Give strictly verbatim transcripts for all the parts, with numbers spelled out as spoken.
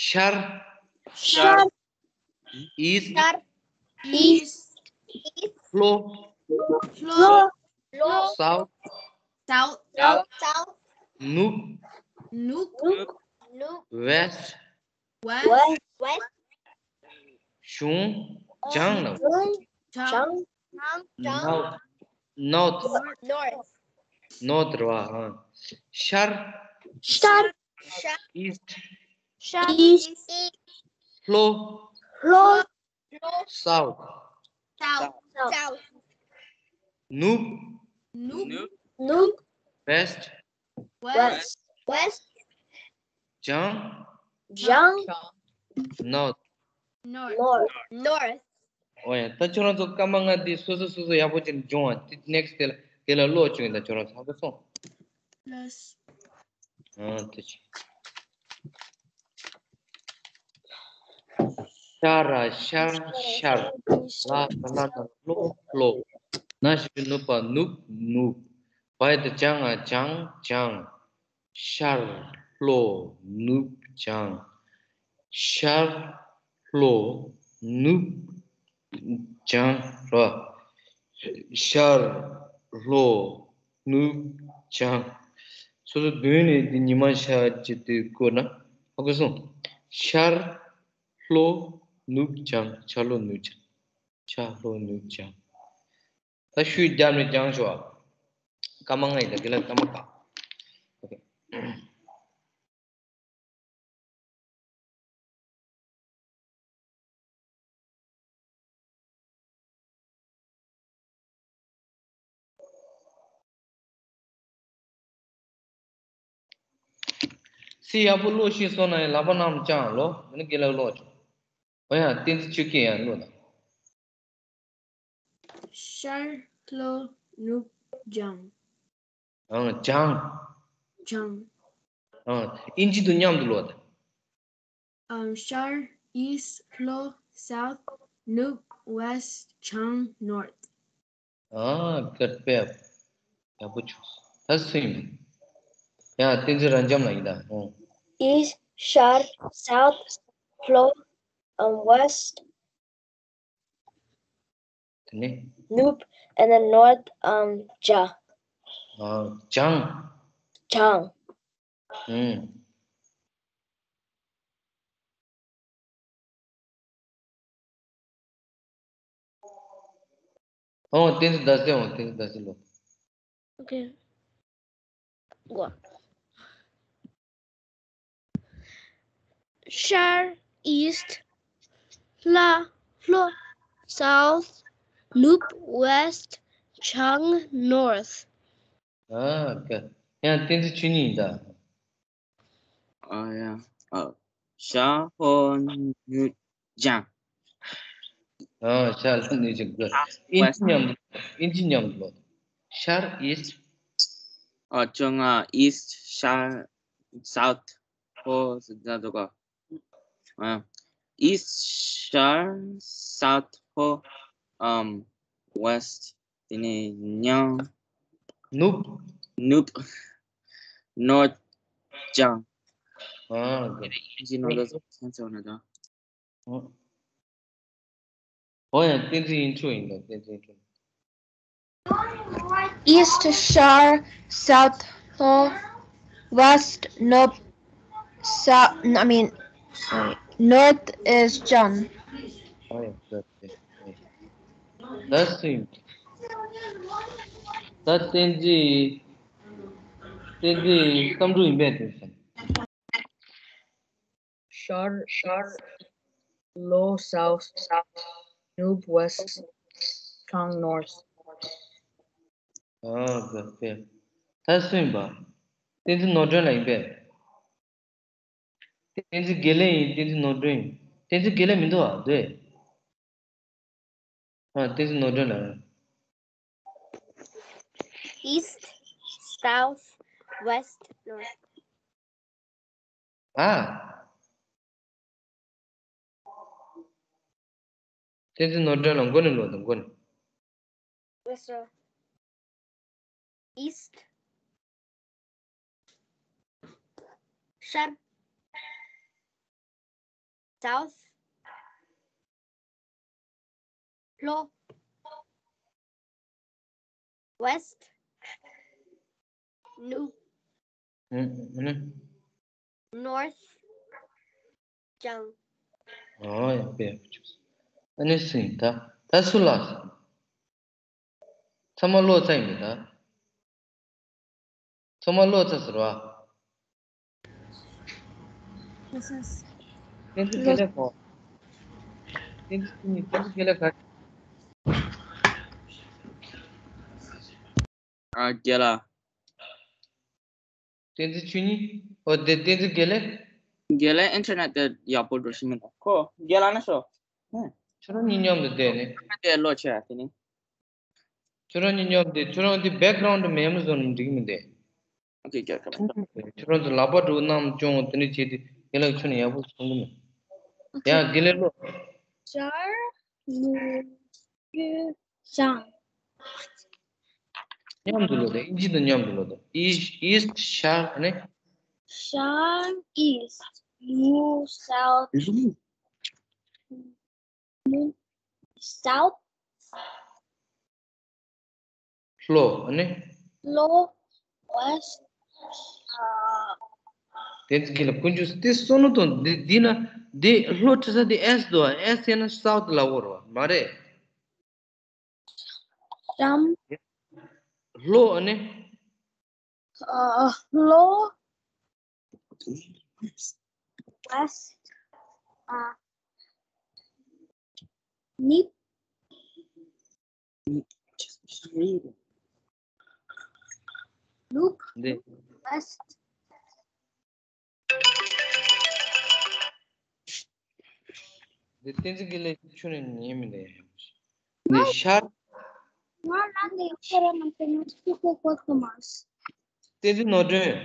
ཤར། ཤར། ཨིསྚ། ཤར། ཨིསྚ། ལྷོ། ལྷོ། ལྷོ། སའུཐ། སའུཐ། སའུཐ། ནུབ། ནུབ། ནུབ། ནུབ། ཝེསྚ། ཝེསྚ། ཝེསྚ། བྱང་། བྱང་ལ། བྱང་། བྱང་། ནོརཐ། ནོརཐ། ནོརཐ། ནོརཐ་རེད་བ། ཨ། ཤར། ཤར། ཤར། ཨིསྚ། ཤར། ཨིསྚ། ལྷོ། ལྷོ། སའུཐ། སའུཐ། ནུབ། ནུབ། ནུབ། ཝེསྚ། ཝེསྚ། ཝེསྚ། བྱང་། བྱང་། ནོརཐ། ནོརཐ། ནོརཐ། ཨོ་ཡ། ད་ཁྱོད་རང་ཚོ་སྐར་མ་ལྔ་འདི་སོ་སོ་སོ་སོ་ཡག་པོ་བྱས་ནས་སྦྱོང་བ། དེ་ནེགསྚ་དེ་ལ་དེ་ལ་ཀློག་བྱུང་ཡིན། ད་ཁྱོད་རང་ཚོ་ཧ་གོ་སོང་། ལགས། ཨ་དེ་ཅི། ཤ་ར་ཤར། ཤར། ལ་ས་ལ་ན་ལྷོ། ལྷོ། ན་ཞབས་ཀྱུ་ནུ་བ་ནུབ། ནུབ། བ་ཡ་བཏགས་བྱ་ང་བྱང་། བྱང་། ཤར། ལྷོ། ནུབ། བྱང་། ཤར། ལྷོ། ནུབ། བྱང་། ར། ཤར། ལྷོ། ནུབ། བྱང་། སོ་སོ་མདུན་ནས་འདི་ཉི་མ་ཤར་གྱི་དུས་བསྐོར་ན་ཧ་གོ་སོང་། ཤར། ལྷོ། ནུབ། བྱང་། ཤར། ལྷོ། ནུབ། བྱང་། ཤར། ལྷོ། ནུབ། བྱང་། ད་ཤུལ་རྒྱབ་ནས་སྦྱང་ཤོག་ཨ། སྐར་མ་ལྔ་ཡིན། ད་དགེ་ལགས་སྐར་མ་ཁག་སི་ཡག་པོ་ཀློག་ཤེས་སོང་ན་ཡང་ལག་པ་གནམ་བརྐྱངས་ཀློག་མིན་ན་དགེ་ལགས་ཀློག་ཆོག་ཨོ་ཡ། བསྟན་འཛིན་ཆོས་སྐྱིད་ཡང་ཀློག་དང་། ཤར། ལྷོ། ནུབ། བྱང་། ཨང་། བྱང་། བྱང་། ཨང་། ཨིན་ཇི་དང་མཉམ་དུ་ཀློག་དང་། ཨང་། ཤར། ཨིསྚ། ལྷོ། སའུཐ། ནུབ། ཝེསྚ། བྱང་། ནོརཐ། ཨ། གར་པེབ། ཡག་པོ་བྱུང་། ད་སུ་ཡིན་པ། ཡ། བསྟན་འཛིན་རབ་འབྱམས་ལགས་ཡིན་ད། ཨོ། ཨིསྚ། ཤར། སའུཐ། ལྷོ། ཨམ། ཝེསྚ། དེ་ནས། ནུབ། and then north, um, བྱང་། ཨ། བྱང་། བྱང་། ཨུམ། ཨོ། བསྟན་འཛིན་ཟླ་ཟེར། ཨོ། བསྟན་འཛིན་ཟླ་ཟེར་ལོ། Okay. Go. ཤར། East. ལྷོ། South. ནུབ། West. བྱང་། North. ཨ། Okay. ཡང་བསྟན་འཛིན་ཆོས་ཉིད་ཡིན་ད། ཨ་ཡ། ཨ། ཤར། ལྷོ། ནུབ། བྱང་། ཨ། ཤར། ལྷོ། ནུབ། བྱང་། ཨིན་ཇི་མཉམ་དུ། ཨིན་ཇི་མཉམ་དུ། ཤར། East། ཨ། བཅོ་ལྔ། East། ཤར། South། ལྷོ། ཟེར་ན་འདུག་ག་ཨ། East། ཤར། South། ལྷོ། ཨམ། West། དེ་ནས་ཉང་། ནུབ། ནུབ། North། བྱང་། ཨ། ཨིན་ཇི་ནང་དུ་སེམས་ཚོར་ན་དང་། ཨོ་ཡང་བསྟན་འཛིན་དབྱིངས་ཕྱུག་ཡིན་ད། བསྟན་འཛིན་དབྱིངས་ཕྱུག East། ཤར། South། ལྷོ། West། ནུབ། South, I mean, sorry, North is བྱང་། ཨོ་ཡང་ད་སུ་ཡིན། ད་བསྟན་འཛིན། བསྟན་འཛིན་བསམ་འགྲུབ་ཡིན་པས་དེ་བསམ། ཤར། ཤར། ལྷོ། South། ནུབ། West། བྱང་། North། ཨ། ག་ཕེ། ད་སུ་ཡིན་པ། བསྟན་འཛིན་ནོར་སྒྲོན་ལགས་ཡིན་པས། བསྟན་འཛིན་དགེ་ལེགས་ཡིན། བསྟན་འཛིན་ནོར་སྒྲོན་ཡིན། བསྟན་འཛིན་དགེ་ལེགས་མི་འདུག་ཨ། འདུག་ཨ། བསྟན་འཛིན་ནོར་སྒྲོན་ལགས། East། South། West། North། ཨ། བསྟན་འཛིན་ནོར་སྒྲོན་ལགས་མགོ་ནས་ཀློག་དང་། མགོ་ནས། ལགས་སོ། East། ཤར། South. ལྷོ། West. ནུབ། ཨ་ནི། North. བྱང་། ཨོ་ཡ། དཔེ་ཡག་པོ་བྱུང་། ཨ་ནི་སུ་ཡིན་ད། ད་སུ་ལ། ཚང་མ་ཀློག་ཚར་ཡིན་པས་ད། ཚང་མ་ཀློག་ཚར་ཟེར་བ། བསྟན་འཛིན་དགེ་ལེགས་གོ། བསྟན་འཛིན་བསྟན་འཛིན་དགེ་ལེགས་ག། ཨ། རྒན་ལགས། བསྟན་འཛིན་ཆོས་ཉིད། ཨོ་དེ་བསྟན་འཛིན་དགེ་ལེགས། དགེ་ལེགས་ཨིན་ཊར་ནེཊ་དེ་ཡག་པོ་འགྲོ་བཞིན་མི་འདུག་ཁོ་རྒན་ལགས་ན་ཤོག་ཁྱོད་རང་གཉིས་མཉམ་དུ་བསྡད་ནས། དེ་ལོ་ཆེ་ཨ་དེ་ནི། ཁྱོད་རང་གཉིས་མཉམ་དུ་ཁྱོད་རང་དེ་བེག་གྷ་རའུན་ཌི་མེད་མི་བཟོ་ན་འགྲིག་མི་འདུག་ཨོ་ཁེ། རྒྱལ་ཁབ། ཁྱོད་རང་ཚོ་ལག་པ་འགྲོ་གནང་སྐྱོང་དེ་འདྲ་བྱས་ཏེ་རྒན་ལགས་ཁྱོད་ནས་ཡག་པོ་གསུང་གི་མེད། ཡ་དགེ་ལེགས་ལོ། ཤར། ལྷོ། ཡུལ། བྱང་། མཉམ་དུ་ལོ་དང་། ཨིན་ཇི་དང་མཉམ་དུ་ལོ་དང་། East, East, ཤར། ཨ་ནི། ཤར། East. ལྷོ། South. ལྷོ། South. ལྷོ། ཨ་ནི། ལྷོ། West. ཨ། དེ་ཚིག་གི་ལ་ཀུན་སྤྱོད་དེ་སོ་ནུ་དང་འདི་འདི་ན་འདི་ལྷོ་ཁྲི་ས་དེ་ཨེས་དོ། ཨེས་ཡིན་ན་སའུ་ཐི་ལ་འོར་བ་མ་རེད། བྱང་། ལྷོ། ཨ་ནི། ཨ། ལྷོ། West. ཨ། ནུབ། ནུབ། འདི། West. འདི་བསྟན་འཛིན་དགེ་ལེགས་ཁྱོད་ནས་ཉན་མི་འདུག་འདི་ཤར། ང་ལ་འདི་ཁྱེད་རང་མ་ཟེར་ན་སུ་གོ་གོ་ཐུབ་མ། བསྟན་འཛིན་ནོར་སྒྲོན།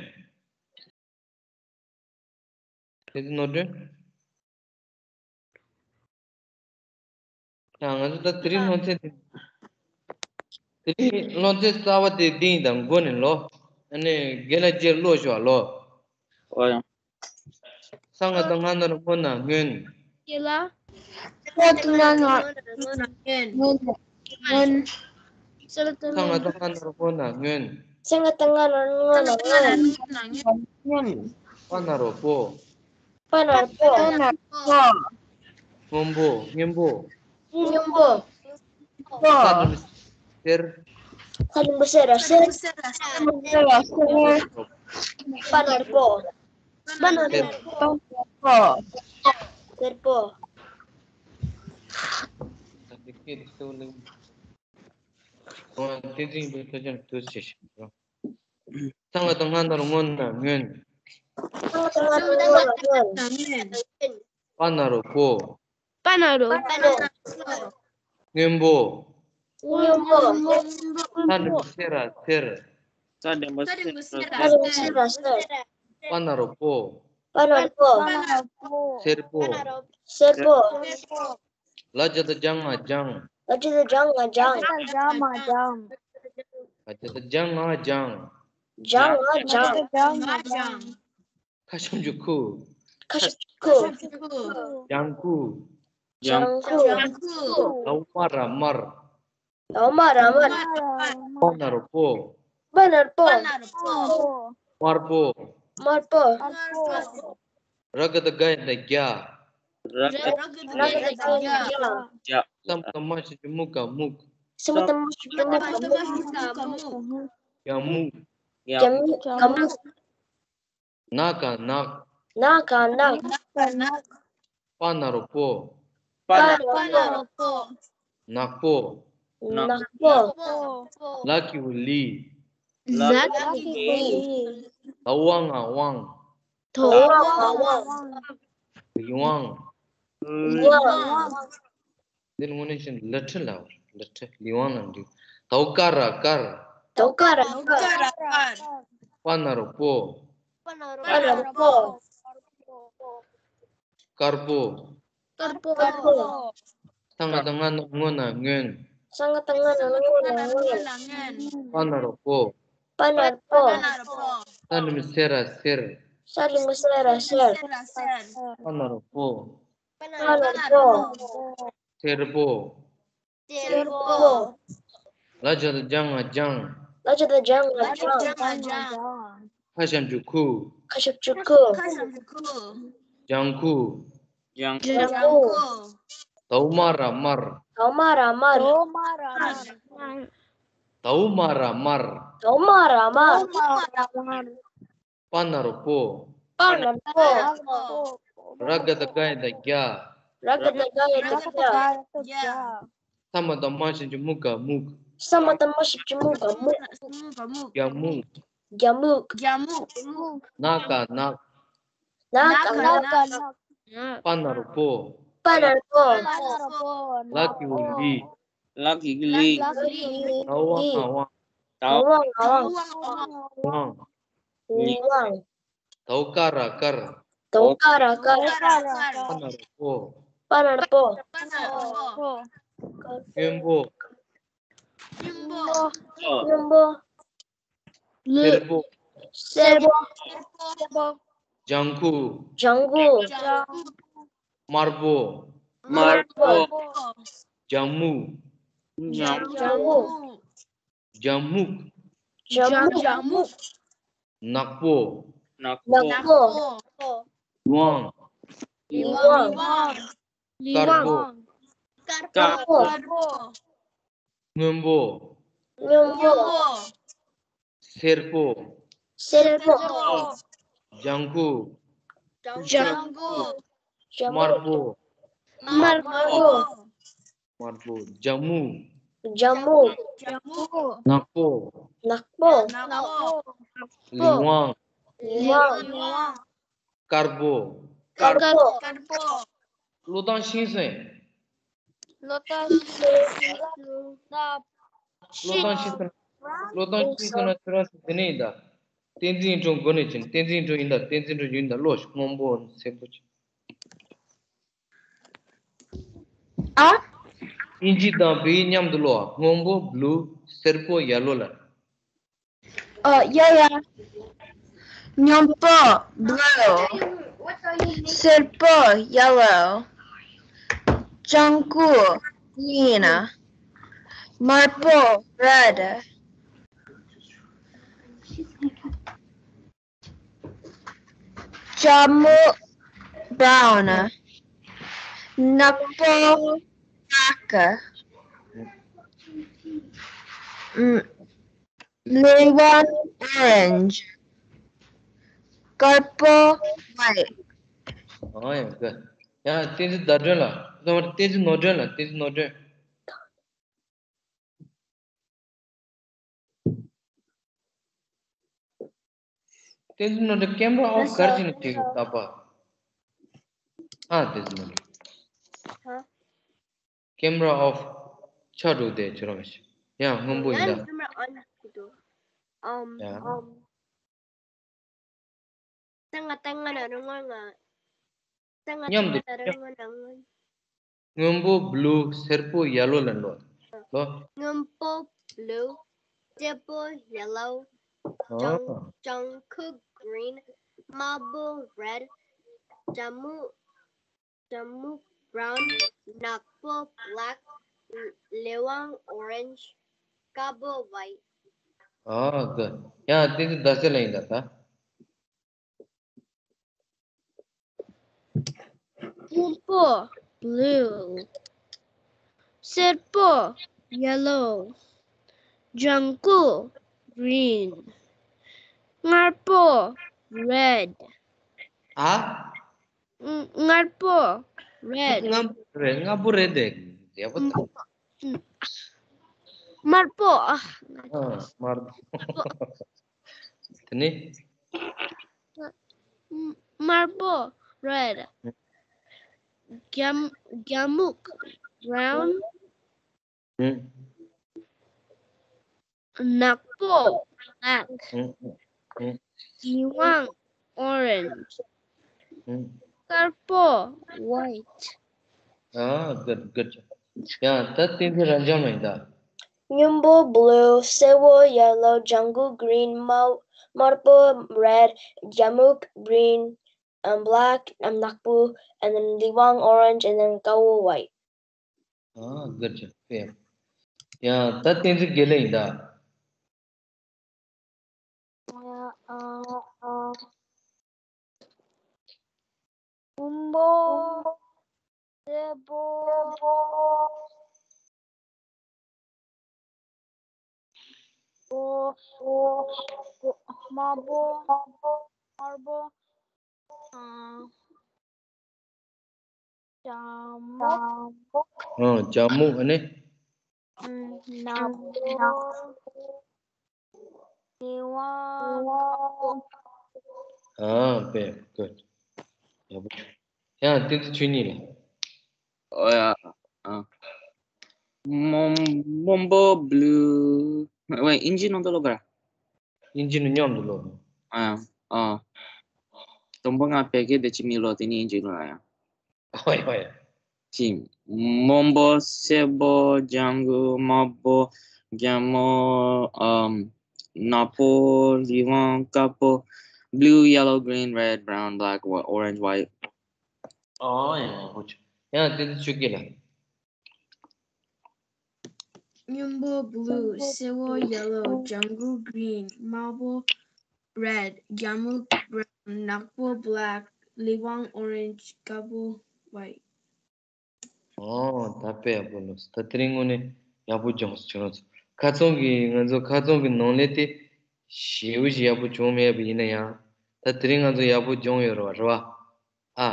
བསྟན་འཛིན་ནོར་སྒྲོན། ཡང་ང་ཚོ་ད་དེ་རིང་སློབ་ཚན་དེ། དེ་རིང་སློབ་ཚན་གསར་པ་དེ་འདི་ཡིན་དང་མགོ་ནས་ལོ། ཨ་ནི་རྒན་ལགས་རྗེས་ཀློག་ཤོག་ལོ། ཨོ་ཡང་། ས་ང་བཏགས་སྔ་ན་རོ་སྔོ་ན་སྔོན། རྒན་ལགས། ས་ང་བཏགས་སྔ་ན་རོ་སྔོ་ན་སྔོན། ས་ང་བཏགས་སྔ་ན་རོ་སྔོ་ན་སྔོན། ས་ང་བཏགས་སྔ་ན་རོ་སྔོ་ན་སྔོན། པ་ན་རོ་པོ། པ་ན་རོ་པོ། པ་ན་རོ་པོ། སྔོན་པོ། སྔོན་པོ། སྔོན་པོ། པོ། ས་རིང་པོ་སེར། ས་རིང་པོ་སེར་ར་སེར། པ་ན་རོ་པོ། པ་ན་རོ་པོ། སེར་པོ། ད་འདི་སྐད་དུ་གསོལ་ལེ། ཁོང་བསྟན་འཛིན་པའི་ཐོས་རྒྱ་དུས་ཆེ་ཞིང་། ས་ང་བཏགས་སྔ་ན་རོ་སྔོ་ན་སྔོན། པ་ན་རོ་པོ། པ་ན་རོ། སྔོན་པོ། སྔོན་པོ། ས་འགྲེང་བུ་སེ་ར་སེར། ས་འགྲེང་བུ་སེ་ར་སེར། པ་ན་རོ་པོ། པ་ན་རོ་པོ། སེར་པོ། སེར་པོ། ལ་ཇ་བཏགས་ལྗ་ང་ལྗང་། ལ་ཇ་བཏགས་ལྗ་ང་ལྗང་། ལ་ཇ་བཏགས་ལྗ་ང་ལྗང་། ལྗ་བཏགས་ལྗ་ང་ལྗང་། ལྗ་ང་ལྗང་། ཁ་ཤམ་ཅུ་ཁུ། ཁ་ཤམ་ཅུ་ཁུ། ལྗང་ཁུ། ལྗང་ཁུ། ལ་བ་མ་ར་དམར། ལ་བ་མ་ར་དམར། པ་ན་རོ་པོ། པ་ན་རོ་པོ། དམར་པོ། དམར་པོ། ར་ག་བཏགས་རྒ་ཡ་བཏགས་རྒྱ། ར་ག་བཏགས་རྒ་ཡ་བཏགས་རྒྱ། རྒྱ། ས་མ་བཏགས་མ་ཞབས་ཀྱུ་སྨུ་ག་སྨུག། ས་མ་བཏགས་མ་ཞབས་ཀྱུ་སྨུ་ག་སྨུག། རྒྱ་སྨུག། རྒྱ་སྨུག་ག་སྨུག། ན་ག་ནག། ན་ག་ནག། པ་ན་རོ་པོ། པ་ན་རོ་པོ། ནག་པོ། ནག་པོ། ལ་གི་གུ་ལི། ལ་གི་གུ་ལི། ལ་བ་ང་དབང་། ལ་བ་ང་དབང་། ལི་དབང་། ལི་དབང་། འདི་ནི་དངོས་གནས་བཤད་ན་ལི་ཁྲི་ལ་བར། ལི་ཁྲི། ལི་དབང་ལ་འགྲིག། ད་བ་ཀ་ར་དཀར། ད་བ་ཀ་ར་དཀར། པ་ན་རོ་པོ། པ་ན་རོ་པོ། དཀར་པོ། དཀར་པོ། ས་ང་བཏགས་སྔ་ན་རོ་སྔོ་ན་སྔོན། ས་ང་བཏགས་སྔ་ན་རོ་སྔོ་ན་སྔོན། པ་ན་རོ་པོ། པ་ན་རོ་པོ། ས་འགྲེང་བུ་སེ་ར་སེར། ས་འགྲེང་བུ་སེ་ར་སེར། པ་ན་རོ་པོ། པ་ན་རོ་པོ། སེར་པོ། སེར་པོ། ལ་ཇ་བཏགས་ལྗང་ང་ལྗང་། ལ་ཇ་བཏགས་ལྗང་ང་ལྗང་། ཁ་ཞབས་ཀྱུ་ཁུ། ཁ་ཞབས་ཀྱུ་ཁུ། ལྗང་ཁུ། ལྗང་ཁུ། ལྗང་ཁུ། དའོ་མ་ར་དམར། དའོ་མ་ར་དམར། དའོ་མ་ར་དམར། དའོ་མ་ར་དམར། པ་ན་རོ་པོ། པ་ན་རོ་པོ། ར་ག་བཏགས་རྒ་ཡ་བཏགས་རྒྱ། ར་ག་བཏགས་རྒ་ཡ་བཏགས་རྒྱ། ས་མ་བཏགས་སྨ་ཞབས་ཀྱུ་སྨུ་ག་སྨུག། ས་མ་བཏགས་སྨ་ཞབས་ཀྱུ་སྨུ་ག་སྨུག། རྒྱ་སྨུག། རྒྱ་སྨུག། རྒྱ་སྨུག། ན་ག་ནག། ན་ག་ནག། པ་ན་རོ་པོ། པ་ན་རོ་པོ། ལ་གི་གུ་ལི། ལ་གི་གུ་ལི། ལ་གི་གུ་ལི། དའོ་བ་ང་དབང་། དའོ་བ་ང་དབང་། དབང་། དབང་། དའོ་ཀ་ར་དཀར། དའོ་ཀ་ར་དཀར། པ་ན་རོ་པོ། པ་ན་རོ་པོ། སྔོན་པོ། སྔོན་པོ། སྔོན་པོ། སེར་པོ། སེར་པོ། ལྗང་ཁུ། ལྗང་ཁུ། དམར་པོ། དམར་པོ། ལྗང་སྨུག། ལྗང་སྨུག། ལྗང་སྨུག། ལྗང་སྨུག། ནག་པོ། ནག་པོ། དབང་། དབང་། དཀར་པོ། དཀར་པོ། སྔོན་པོ། སྔོན་པོ། སེར་པོ། སེར་པོ། ལྗང་ཁུ། ལྗང་ཁུ། དམར་པོ། དམར་པོ། དམར་པོ། ལྗང་སྨུག། ལྗང་སྨུག། ནག་པོ། ནག་པོ། ལི་ཝང་། ལི་ཝང་། དཀར་པོ། དཀར་པོ། བློ་བཏང་ཤེས་སོང་། བློ་བཏང་ཤེས་སོང་ན། བློ་བཏང་ཤེས་སོང་ན་ཁྱོད་རང་ཚོ་དེ་ནས་ཡིན་ད། བསྟན་འཛིན་སྒྲོན་འགོ་ནས་ཕྱིན། བསྟན་འཛིན་སྒྲོན་ཡིན་ད། བསྟན་འཛིན་སྒྲོན་ཡིན་ད། ཀློག་ཤིག་སྔོན་པོ་སེར་པོ་ཅིག་ཨ། ཨིན་ཇི་དང་བོད་ཡིག་མཉམ་དུ་ཀློག་སྔོན་པོ། བླུ། སེར་པོ། ཡེ་ལོ་ལ། ཨ། ཡ་ཡ། སྔོན་པོ། Blue། སེར་པོ། Yellow། ལྗང་ཁུ། Green། དམར་པོ། Red། ལྗང་སྨུག། Brown། ནག་པོ། Black། ལི་ཝང་། Orange། དཀར་པོ། White། ཨ་ཡ། གི། ཡ། བསྟན་འཛིན་ཟླ་སྒྲོན་ལ། བསྟན་འཛིན་ནོར་སྒྲོན་ལ། བསྟན་འཛིན་ནོར་སྒྲོན། བསྟན་འཛིན་ནོར་སྒྲོན། ཀེམ་ར་ཨོཕ་ག་རེ་བྱས་ནས་བྱེད་ཡོད་ད་པ། ཨ། བསྟན་འཛིན་ནོར་སྒྲོན། ཧ། ཀེམ་ར་ཨོཕ་ཆགས་འགྲོ་དེ་ཁྱོད་རང་ཞིག་ཡང་སྔོན་པོ་ཡིན་ད། ཨམ། ཡ། ཨམ། ཏང་ང་ཏང་ང་ན་རུང་ང་ང་། ཏང་ང་མཉམ་དུ་ཏང་ང་ན་རུང་ང་ན་ང་། སྔོན་པོ། Blue། སེར་པོ། Yellow་ལ་འགྲོ། ལོ། སྔོན་པོ། Blue། སེར་པོ། Yellow། ཨོ། ལྗང་ལྗང་ཁུ། Green། དམར་པོ། Red། ལྗང་སྨུག་ལྗང་སྨུག Brown། ནག་པོ། Black། ལི་ཝང་། Orange། དཀར་པོ། White། ཨོ། གི། ཡང་དེ་ཚོ་ཟླ་ཚེས་ལ་ཡིན་ད་ད། སྔོན་པོ། Blue། སེར་པོ། Yellow། ལྗང་ཁུ། Green། དམར་པོ། Red། ཨ། དམར་པོ། Red། དམར་པོ་རེད། དམར་པོ་རེད་དེ། ཡག་པོ་འདུག་དམར་པོ། ཨ། དམར་པོ། དེ་ནི། དམར་པོ། Red། ལྗང་ལྗང་སྨུག Brown། ནག་པོ། Black། ལི་ཝང་། Orange། དཀར་པོ། White། ཨ། Good, good job. ཡང་ད་བསྟན་འཛིན་རབ་འབྱམས་ལ་ཡིན་ད། སྔོན་པོ། Blue། སེར་པོ། Yellow། ལྗང་གུ། Green། དམར་དམར་པོ། Red། ལྗང་སྨུག Green། um, black, um, ནག་པོ, and then ལི་ཝང་orange, and then དཀར་པོ་white. Ah, good job. Fair. ཡང་ད་བསྟན་འཛིན་དགེ་ལེགས་ཡིན་ད། སྔོན་པོ། སེར་པོ། དམར་པོ། དམར་པོ། ཨ། ལྗང་མོ། ཨ། ལྗང་མོ། ཨ་ནི། ཨ། ནག་པོ། ལི་ཝང་། ཨ། དཔེ། good. ཡག་པོ། ཡང་བསྟན་འཛིན་ཆོས་ཉིད་ལ། ཨོ་ཡ། ཨ། སྔོན་སྔོན་པོ། blue. ཝེ། ཨིན་ཇི་ནང་དུ་ཀློག་ག་ར། ཨིན་ཇི་ནང་མཉམ་དུ་ཀློག་ནོ། ཨ། ཨ། དང་པོ་ང་བོད་སྐད་དེ་ཅི་མི་ཀློག་དེ་ནི་ཨིན་ཇི་ཀློག་ཡ། ཨོ་ཡ། ཨོ་ཡ། ཅི། སྔོན་པོ། སེར་པོ། ལྗང་གུ། དམར་པོ། ལྗང་མོ། ཨམ། ནག་པོ། ལི་ཝང་། དཀར་པོ། blue, yellow, green, red, brown, black, whi- orange, white. ཨོ་ཡ། ཡག་པོ་བྱུང་། ཡང་བསྟན་འཛིན་ཆོས་སྐྱིད་ལ། སྔོན་པོ། blue. སེར་པོ། yellow. ལྗང་གུ། green. དམར་པོ། red. ལྗང་མོ། brown. ནག་པོ། black. ལི་ཝང་། orange. དཀར་པོ། white. ཨོ། ད་དཔེ་ཡག་པོ་ལོས། ད་དེ་རིང་དངོས་གནས་ཡག་པོ་སྦྱངས་སོང་ཁྱོད་རང་ཚོ། ཁ་རྩང་གི་ང་ཚོ་ཁ་རྩང་གི་ནང་ལས་དེ་ཞེ་པོ་ཞིག་ཡག་པོ་བྱུང་མེད་པ་ཡིན་ན་ཡང་། ད་དེ་རིང་ང་ཚོ་ཡག་པོ་སྦྱངས་ཡོད་རེད་བ། རེད་བ། ཨ།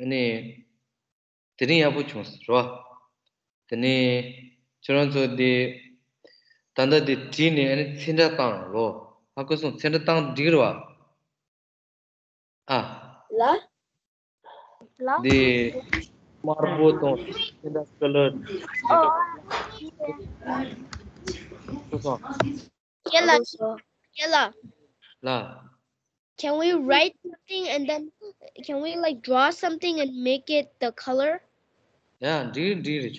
ཨ་ནི། དེ་རིང་ཡག་པོ་བྱུང་ཟེར་བ། དེ་ནས་ཁྱོད་རང་ཚོ་དེ་ད་ལྟ་དེ་བྲིས་ནས་ཨ་ནི་ཚིག་འདྲ་བཏང་ལོ། ཧ་གོ་སོང་། ཚིག་འདྲ་བཏང་འགྲིག་རེད་བ། ཨ། ལ། ལ། དེ་དམར་པོ་དང་ཚིག་འདྲ་ཀ་ལར། ཨོ། ཧ་གོ་སོང་། ཡ་ལ། ཡ་ལ། ལ། Can we write something and then can we like draw something and make it the color? ཡ། འགྲིག་འགྲིག་རེད།